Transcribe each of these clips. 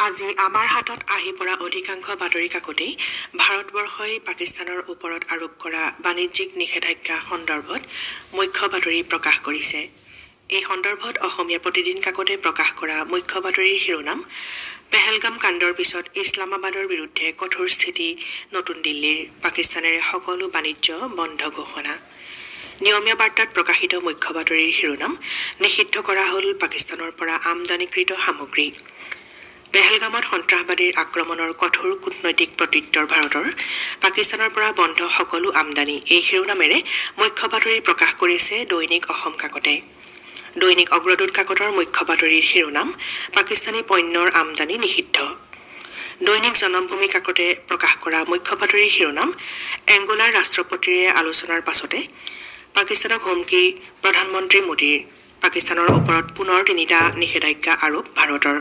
আজি আমাৰ হাতত আহি পৰা অধিকাংশ বাতৰি কাকতেই ভাৰতবৰ্ষই পাকিস্তানৰ ওপৰত আৰোপ কৰা বাণিজ্যিক নিষেধাজ্ঞা সন্দৰ্ভত মুখ্য বাতৰি প্ৰকাশ কৰিছে। এই সন্দৰ্ভত অসমীয়া প্ৰতিদিন কাকতে প্ৰকাশ কৰা মুখ্য বাতৰিৰ শিৰোনাম পেহেলগাম কাণ্ডৰ পিছত ইছলামাবাদৰ বিৰুদ্ধে কঠোৰ স্থিতি নতুন দিল্লীৰ, পাকিস্তানেৰে সকলো বাণিজ্য বন্ধ ঘোষণা। নিয়মীয়া বাৰ্তাত প্ৰকাশিত মুখ্য বাতৰিৰ শিৰোনাম নিষিদ্ধ কৰা হ'ল পাকিস্তানৰ পৰা আমদানিকৃত সামগ্ৰী। পেহেলগামত সন্ত্ৰাসবাদীৰ আক্ৰমণৰ কঠোৰ কূটনৈতিক প্ৰত্যুত্তৰ ভাৰতৰ, পাকিস্তানৰ পৰা বন্ধ সকলো আমদানি, এই শিৰোনামেৰে মুখ্য বাতৰি প্ৰকাশ কৰিছে দৈনিক অসম কাকতে। দৈনিক অগ্ৰদূত কাকতৰ মুখ্য বাতৰিৰ শিৰোনাম পাকিস্তানী পণ্যৰ আমদানি নিষিদ্ধ। দৈনিক জনমভূমি কাকতে প্ৰকাশ কৰা মুখ্য বাতৰিৰ শিৰোনাম এংগোলাৰ ৰাষ্ট্ৰপতিৰে আলোচনাৰ পাছতে পাকিস্তানক হুমকি প্ৰধানমন্ত্ৰী মোদীৰ, পাকিস্তানৰ ওপৰত পুনৰ 3টা নিষেধাজ্ঞা আৰোপ ভাৰতৰ।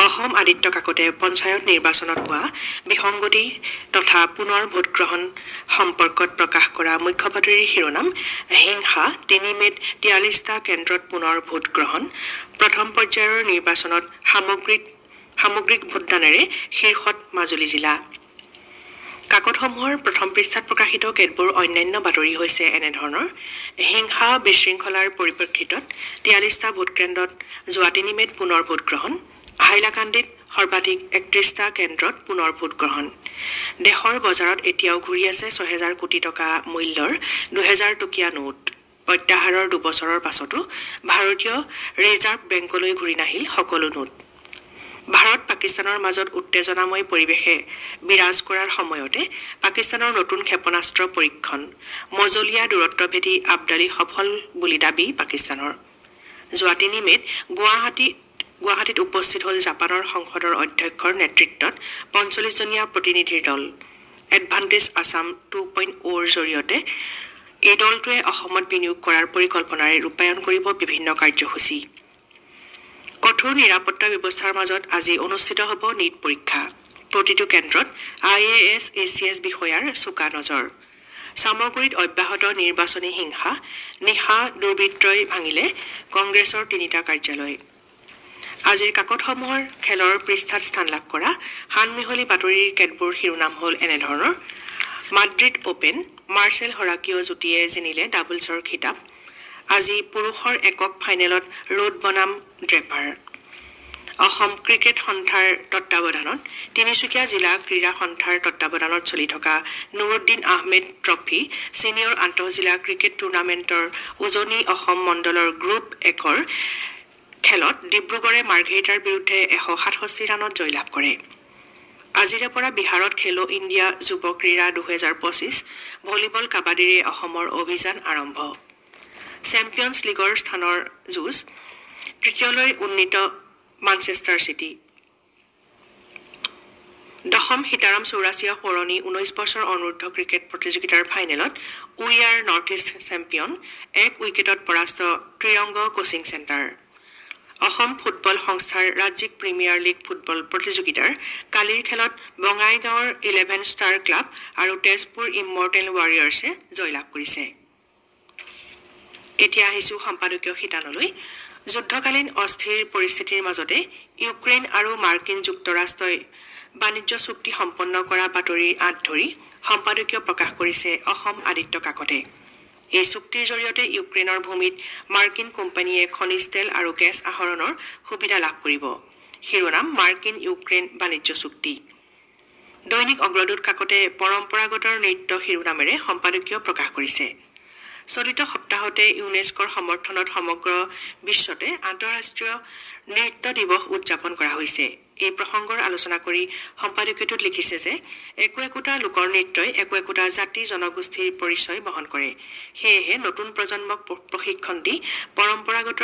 অসম আদিত্য কাকতে পঞ্চায়ত নিৰ্বাচনত হোৱা বিসংগতি তথা পুনৰ ভোটগ্ৰহণ সম্পৰ্কত প্ৰকাশ কৰা মুখ্য বাতৰিৰ শিৰোনাম হিংসা 3 মে'ত 43টা কেন্দ্ৰত পুনৰ ভোটগ্ৰহণ, প্ৰথম পৰ্যায়ৰ নিৰ্বাচনত সামগ্ৰিক ভোটদানেৰে শীৰ্ষত মাজুলী জিলা। কাকতসমূহৰ প্ৰথম পৃষ্ঠাত প্ৰকাশিত কেতবোৰ অন্যান্য বাতৰি হৈছে এনেধৰণৰ হিংসা বিশৃংখলাৰ পৰিপ্ৰেক্ষিতত 43টা ভোটকেন্দ্ৰত যোৱা 3 মে'ত পুনৰ ভোটগ্ৰহণ, হাইলাকান্দিত সৰ্বাধিক 31টা কেন্দ্ৰত পুনৰ ভোটগ্ৰহণ। দেশৰ বজাৰত এতিয়াও ঘূৰি আছে 6000 কোটি টকা মূল্যৰ 2000 টকীয়া নোট। প্ৰত্যাহাৰৰ 2 বছৰৰ পাছতো ভাৰতীয় ৰিজাৰ্ভ বেংকলৈ ঘূৰি নাহিল সকলো নোট। ভাৰত পাকিস্তানৰ মাজত উত্তেজনাময় পৰিৱেশে বিৰাজ কৰাৰ সময়তে পাকিস্তানৰ নতুন ক্ষেপণাস্ত্ৰ পৰীক্ষণ, মজলীয়া দূৰত্বভেদী আবদালি সফল বুলি দাবী পাকিস্তানৰ। যোৱা 3 মে'ত গুৱাহাটীত উপস্থিত হ'ল জাপানৰ সংসদৰ অধ্যক্ষৰ নেতৃত্বত 45জনীয়া প্ৰতিনিধিৰ দল। এডভান্টেজ আছাম 2.0ৰ জৰিয়তে এই দলটোৱে অসমত বিনিয়োগ কৰাৰ পৰিকল্পনাৰে ৰূপায়ণ কৰিব বিভিন্ন কাৰ্যসূচী। কঠোৰ নিৰাপত্তা ব্যৱস্থাৰ মাজত আজি অনুষ্ঠিত হ'ব নীট পৰীক্ষা। প্ৰতিটো কেন্দ্ৰত IAS, ACS বিষয়াৰ চোকা নজৰ। চামগুৰিত অব্যাহত নিৰ্বাচনী হিংসা, নিশা দুৰ্বৃত্তই ভাঙিলে কংগ্ৰেছৰ 3টা কাৰ্যালয়। আজিৰ কাকতসমূহৰ খেলৰ পৃষ্ঠাত স্থান লাভ কৰা সানমিহলি বাতৰিৰ কেতবোৰ শিৰোনাম হ'ল এনেধৰণৰ মাদ্ৰিদ অ'পেন, মাৰ্চেল হৰাকিঅ' জুটিয়ে জিনিলে ডাবলছৰ খিতাপ, আজি পুৰুষৰ একক ফাইনেলত ৰোড বনাম ড্ৰেপাৰ। অসম ক্ৰিকেট সন্থাৰ তত্বাৱধানত তিনিচুকীয়া জিলা ক্ৰীড়া সন্থাৰ তত্বাৱধানত চলি থকা নুৰুদ্দিন আহমেদ ট্ৰফী ছিনিয়ৰ আন্তঃজিলা ক্ৰিকেট টুৰ্ণামেণ্টৰ উজনি অসম মণ্ডলৰ গ্ৰুপ 1ৰ খেলত ডিব্ৰুগড়ে মাৰ্ঘেৰিটাৰ বিৰুদ্ধে 167 ৰানত জয়লাভ কৰে। আজিৰে পৰা বিহাৰত খেলো ইণ্ডিয়া যুৱ ক্ৰীড়া 2025 ভলীবল কাবাডীৰে অসমৰ অভিযান আৰম্ভ। চেম্পিয়নছ লীগৰ স্থানৰ যুঁজ তৃতীয়লৈ উন্নীত মানচেষ্টাৰ চিটি। দশম সীতাৰাম চৌৰাছিয়া সোঁৱৰণী 19 বছৰ অনুৰ্ধ ক্ৰিকেট প্ৰতিযোগিতাৰ ফাইনেলত we are north east champion 1 উইকেটত পৰাস্ত ত্ৰিৰংগ কোচিং চেণ্টাৰ। অসম ফুটবল সংস্থাৰ ৰাজ্যিক প্ৰিমিয়াৰ লীগ ফুটবল প্ৰতিযোগিতাৰ কালিৰ খেলত বঙাইগাঁৱৰ 11 ষ্টাৰ ক্লাব আৰু তেজপুৰ ইমৰ্টেল ৱাৰিয়াৰ্ছে জয়লাভ কৰিছে। এতিয়া আহিছো সম্পাদকীয় শিতানলৈ। যুদ্ধকালীন অস্থিৰ পৰিস্থিতিৰ মাজতে ইউক্ৰেইন আৰু মাৰ্কিন যুক্তৰাষ্ট্ৰই বাণিজ্য চুক্তি সম্পন্ন কৰা বাতৰিৰ আঁত ধৰি সম্পাদকীয় প্ৰকাশ কৰিছে অসম আদিত্য কাকতে। এই চুক্তিৰ জৰিয়তে ইউক্ৰেইনৰ ভূমিত মাৰ্কিন কোম্পানীয়ে খনিজ তেল আৰু গেছ আহৰণৰ সুবিধা লাভ কৰিব। শিৰোনাম মাৰ্কিন ইউক্ৰেইন বাণিজ্য চুক্তি। দৈনিক অগ্ৰদূত কাকতে পৰম্পৰাগত নৃত্য শিৰোনামেৰে সম্পাদকীয় প্ৰকাশ কৰিছে। চলিত সপ্তাহতে ইউনেস্কোৰ সমৰ্থনত সমগ্ৰ বিশ্বতে আন্তঃৰাষ্ট্ৰীয় নৃত্য দিৱস উদযাপন কৰা হৈছে। এই প্ৰসংগৰ আলোচনা কৰি সম্পাদকীয়টোত লিখিছে যে একো একোটা লোকৰ নৃত্যই একো একোটা জাতি জনগোষ্ঠীৰ পৰিচয় বহন কৰে। সেয়েহে নতুন প্ৰজন্মক প্ৰশিক্ষণ দি পৰম্পৰাগত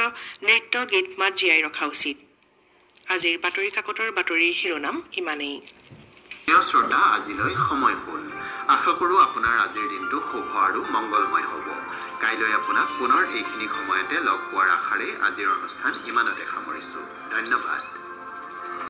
নৃত্য গীত মাত জীয়াই ৰখা উচিত। আজিৰ বাতৰি কাকতৰ বাতৰিৰ শিৰোনাম ইমানেই। প্ৰিয় শ্ৰোতা, আজিলৈ সময় হ'ল। আশা কৰোঁ আপোনাৰ আজিৰ দিনটো শুভ আৰু মংগলময় হ'ব। কাইলৈ আপোনাক পুনৰ এইখিনি সময়তে লগ পোৱাৰ আশাৰে আজিৰ অনুষ্ঠান ইমানতে সামৰিছোঁ। ধন্যবাদ।